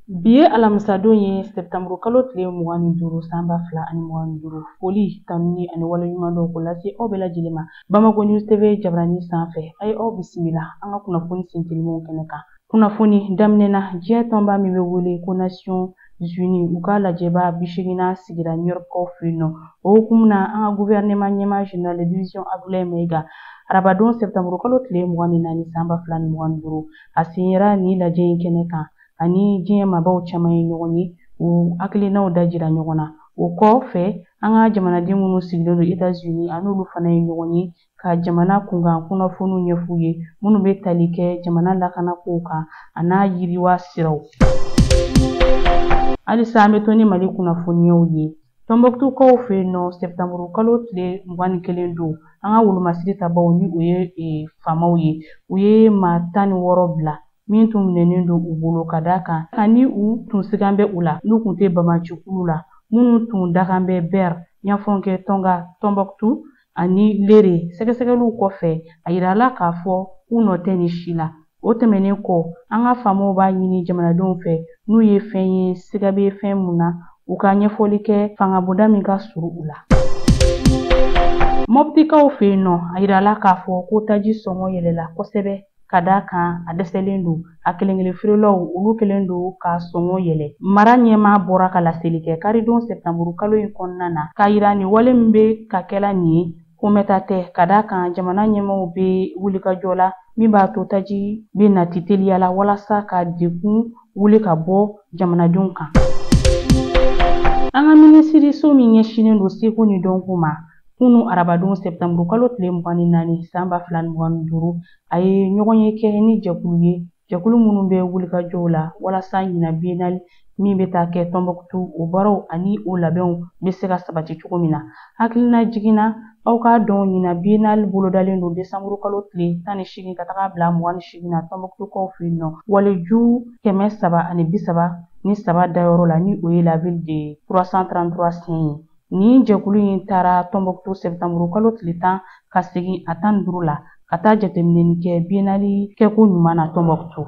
Bi ye alamisadon ye, sɛtanburu kalo tile 25, san 2025. Foli, tanuni ani waleɲumandɔn ko lase aw bɛɛ lajɛlen ma Bamako News TV jabarani sanfɛ. A ye aw bisimila an ka kunnafoni sentelimanw kɛnɛ kan. Kunnafoni daminɛna, diɲɛ tɔnba min bɛ wele ko Nations Unies, u ka lajɛba 80nan sigira New York fɛ yen nɔ. O hukumu na, an ka gouvernement ɲɛmaa, général de division Abdoulaye Maïga, arabadon sɛtanburu kalo tile 24, san 2025, a sen yera nin lajɛ in kɛnɛ kan ani diɲɛ maabaw caman ye ɲɔgɔn ye, u hakilinaw da jira ɲɔgɔn na. O kɔfɛ, an ka jamanaden minnu sigilen don États-Unis, a n'olu fana ye ɲɔgɔn ye ka jamana kunkan kunnafoniw ɲɛf'u ye minnu bɛ tali kɛ jamana lakanakow kan a n'a yiriwa siraw. Halisa an bɛ to ni Mali kunnafoniyaw ye. Tɔnbɔkutukaw fɛ yen nɔ, sɛtanburu kalo tile 21 don, an ka wolomasiri tabaw, ni o ye faamaw ye, u ye maa 16 bila min tun minɛnen don u bolo ka d'a kan ani u tun sigan bɛ u la n'u tun tɛ banbaancikulu la minnu tun dakan bɛ Bɛr, Ɲafɔnkɛ, Tɔnga, Tɔnbɔkutu ani Lere. Sɛgɛsɛgɛliw kɔfɛ, a yirala k'a fɔ k'u nɔ tɛ nin si la. O tɛmɛnen kɔ, an ka faamaw b'a ɲini jamanadenw fɛ, n'u ye fɛn ye siga bɛ fɛn mun na, u ka ɲɛfɔli kɛ fangabonda min ka surun u la. Mɔptikaw fɛ yen nɔ, a yirala k'a fɔ ko taji sɔngɔ yɛlɛla kosɛbɛ ka d'a kan a dɛsɛlen don. A kelenkelen feerelaw, olu kɛlen don ka sɔngɔ yɛlɛ. Mara ɲɛmaa bɔra ka laseli kɛ karidon sɛtanburu kalo in kɔnɔna na k'a yira nin wale min bɛ ka kɛla nin ye, komɛta tɛ, ka d'a kan jamana ɲɛmaaw bɛ wulikajɔ la min b'a to taji bɛ nati teliya la walasa ka degun wuli ka bɔ jamanadenw kan. An ka minisiriso min ɲɛsinnen don seko ni dɔnko ma, kunu arabadon sɛtanburu kalo tile 24, san 2025, a ye ɲɔgɔn ye kɛ ni jɛkulu ye, jɛkulu minnu bɛ wulikajɔw la walasa ɲinan biennale min bɛ taa kɛ Tɔnbɔkutu, o baaraw ani o labɛnw bɛ se ka sabati cogo min na. Hakilina jiginna, aw k'a dɔn ɲinan biennale bolodalen don desanburu kalo tile 18 ka taga bila 28 na Tɔnbɔkutukaw fɛ yen nɔ, waliju 333 dayɔrɔ la, ni o ye la ville de 333 saints ye. Nin jɛkulu in taara Tɔnbɔkutu sɛtanburu kalo tile 10 ka segin a 15 la ka taa jateminɛli kɛ biennale kɛko ɲuman na Tɔnbɔkutu.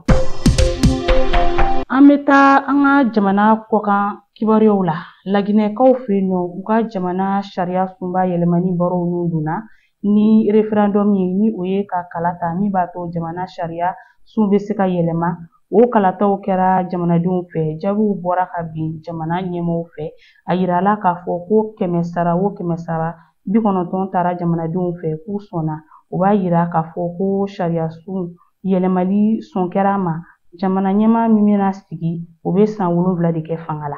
An bɛ taa an ka jamana kɔkan kibaruyaw la. Laginɛkaw fɛ yen nɔ, u ka jamana sariya sunba yɛlɛmani baaraw nun donna ni référendum ye, ni o ye ka kala ta min b'a to jamana sariya sun bɛ se ka yɛlɛma. O kalataw kɛra jamanadenw fɛ, jaabiw bɔra ka bin jamana ɲɛmaaw fɛ. A yirala k'a fɔ ko 100 sara o 100 sara, 90 taara jamanadenw fɛ k'u sɔnna. O b'a yira k'a fɔ ko sariya sun yɛlɛmali sɔn kɛra a ma. Jamana ɲɛmaa min bɛna sigi, o bɛ san 7 de kɛ fanga la.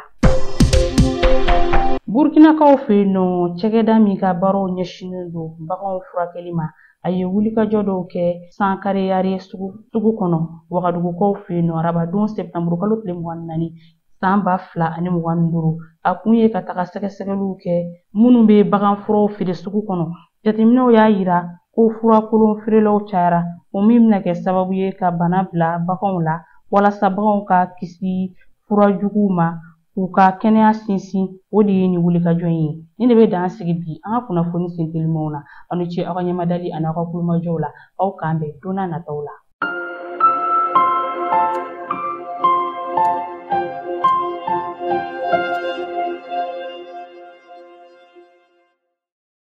Burkinakaw fɛ yen nɔ, cɛkɛda min ka baaraw ɲɛsinnen don baganw furakɛli ma, a ye wulikajɔ dɔw kɛ Sankareyare sugu kɔnɔ Wagadugukaw fɛ yen nɔ, arabadon sɛtanburu kalo tile 24, san 2025. A kun ye ka taga sɛgɛsɛgɛliw kɛ minnu bɛ bagan furaw feere sugu kɔnɔ. Jateminɛw y'a yira ko fura kolon feerelaw cayara, o min bɛna kɛ sababu ye ka bana bila baganw la, walasa baganw ka kisi fura juguw ma, k'u ka kɛnɛya sinsin. O de ye nin wulikajɔ in ye. Nin de bɛ dan sigi bi an ka kunnafoni sentelimanw na. Aw ni ce aw ka ɲɛmadali ani aw ka kulomajɔw la. Aw k'an bɛn don n'a nataw la.